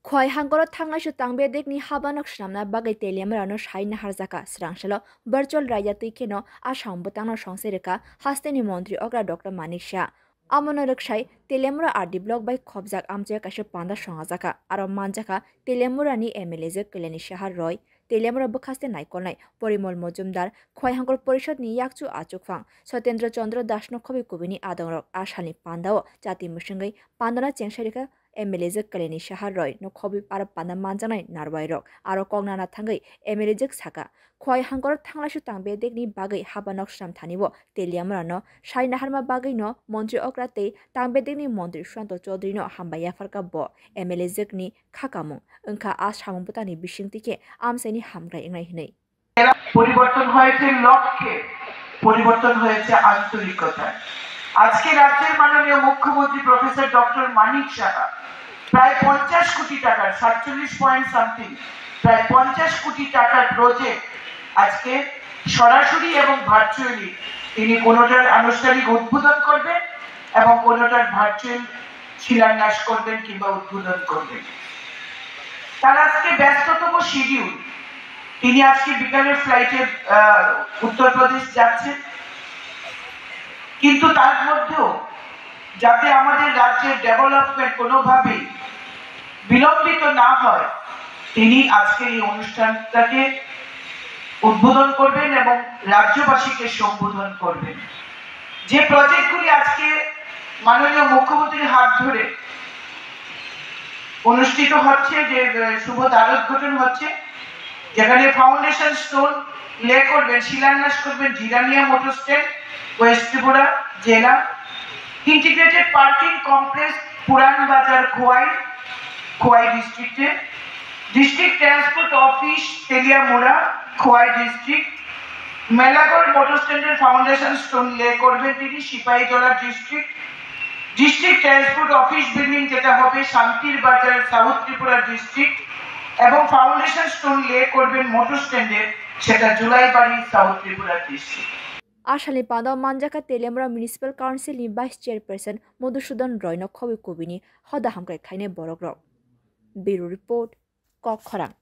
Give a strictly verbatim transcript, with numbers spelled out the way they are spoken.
Khwai hangkoro thangnaisu tangbedekni habanok swnamna bagwi Teliamurano sai naharjakha. Swrangsalo virtual raida twi kheno a samung bwtangno songse rwkha hasteni montri okra Doctor Manik Saha. Amono rwksai Teliamura R D block bai khopjak amchai kaisa panda songajakha. Aro manjakha Teliamurani M L A je Kalyani Saha Roy, Teliamura bwkhaste naikolnai Porimol Mojumdar, Khwai Hangkor Porishodni yakchu achukphang Sotendra Chandra Dasno khobwi kubini adongrok a salni pandao chati mwswngwi pandana chengsai rwkha M L A je Kalyani Saha Roy no khobwi aro panda manjaknai narwai rok. Aro kok nana thangwi M L A je saka, Khwai hangkoro thanglaisu tangbedekni bagwi habanok swnam thani o Teliamurano sai naharma bagwino montri okra tei tangbedekni montri Sushanta Chaudhary no hambai yapharkha bo M L A je ni khakamung wngkha a samung bwtangni bisingtwi khe amchaini hamkrai wngnai hwnwi. পরিবর্তন হয়েছে লক্ষ্যে, পরিবর্তন হয়েছে আন্তরিকতায়। আজকে রাজ্যের মাননীয় মুখ্যমন্ত্রী প্রফেসর ডক্টর মানিক সাহা প্রায় পঞ্চাশ কোটি টাকার, সাতচল্লিশ পয়েন্ট সামথিং, প্রায় পঞ্চাশ কোটি টাকার প্রজেক্ট আজকে সরাসরি এবং ভার্চুয়ালি তিনি কোনোটার আনুষ্ঠানিক উদ্বোধন করবেন এবং কোনোটার ভার্চুয়াল শিলান্যাস করবেন কিংবা উদ্বোধন করবেন। তার আজকে ব্যস্ততম শিডিউল, তিনি আজকে বিকালের ফ্লাইটে উত্তরপ্রদেশ যাচ্ছেন, কিন্তু তার মধ্যেও যাতে আমাদের রাজ্যের ডেভেলপমেন্ট কোনোভাবেই বিলম্বিত না হয়, তিনি আজকের এই অনুষ্ঠানটাকে উদ্বোধন করবেন এবং রাজ্যবাসীকে সম্বোধন করবেন। যে প্রজেক্টগুলি আজকে মাননীয় মুখ্যমন্ত্রীর হাত ধরে অনুষ্ঠিত হচ্ছে, যে আহ, শুভ দ্বারোদ্ঘাটন হচ্ছে, যেখানে ফাউন্ডেশন স্টোন লে করবেন, শিলান্যাস করবেন Jirania motor stand, west Tripura জেলা, integrated parking complex Puran Bazar Khowai, Khowai ডিস্ট্রিক্টে, district transport office Teliamura, Khowai district, Melagarh motor স্ট্যান্ডের ফাউন্ডেশন স্টোন লে করবেন তিনি Sepahijala district, district transport office building যেটা হবে শান্তির বাজার সাউথ ত্রিপুরা ডিস্ট্রিক্ট, এবং ফাউন্ডেশন স্টোন লে করবেন মোটর স্ট্যান্ডের, সেটা Jolaibari south Tripura district. A salni panda manjakha Teliamura Municipal Council ni Vice Chairperson Madhusudan Roy no khobwi kubini hoda hamkrai khlainai borok rok. Bureau Report, Kok Khorang.